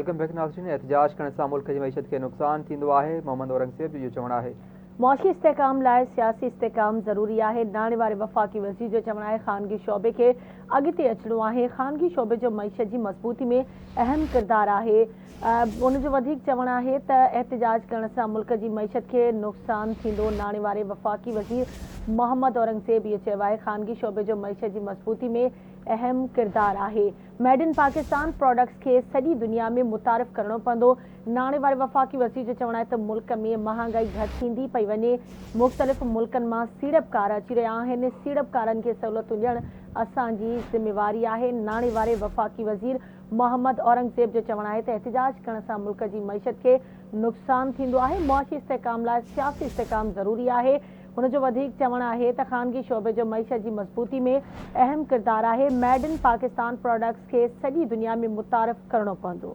Welcome back ناظرين احتجاج ڪرڻ سان ملڪ جي معيشت کي نقصان ٿيندو آهي، محمد اورنگزيب جو اهو چوڻ آهي. معاشي استحڪام لاء سياسي استحڪام ضروري آهي، ناڻي واري وفاقي وزير جو چوڻ آهي خانگي شعبي کي اڳتي اچڻو آهي، خانگي شعبي جو معيشت جي مضبوطي ۾ اهم ڪردار آهي. ان جو وڌيڪ چوڻ آهي ته احتجاج ڪرڻ سان ملڪ جي معيشت کي نقصان ٿيندو، ناڻي واري وفاقي وزير محمد اورنگزيب اهو چيو آهي خانگي شعبي جو معيشت جي مضبوطي ۾ اهم ڪردار آهي. ميڊ ان پاڪستان پراڊڪٽس کي سڄي دنيا ۾ متعارف ڪرڻو پوندو، ناڻي واري وفاقي وزير جو چوڻ آهي ته ملڪ ۾ مهانگائي گهٽ ٿيندي پئي وڃي، مختلف ملڪن مان سيڙپڪار اچي رهيا آهن، سيڙپڪارن کي سهولتون ڏيڻ اسان جي ذميواري آهي، ناڻي واري وفاقي وزير محمد اورنگزيب جو چوڻ آهي ته احتجاج ڪرڻ سان ملڪ جي معيشت کي نقصان ٿيندو آهي، معاشي استحڪام لاء سياسي استحڪام ضروري آهي. هن جو وڌيڪ چوڻ آهي ته خانگي شعبي جو معيشت جي مضبوطي ۾ اهم ڪردار آهي، ميڊ ان پاڪستان پراڊڪٽس کي سڄي دنيا ۾ متعارف ڪرڻو پوندو.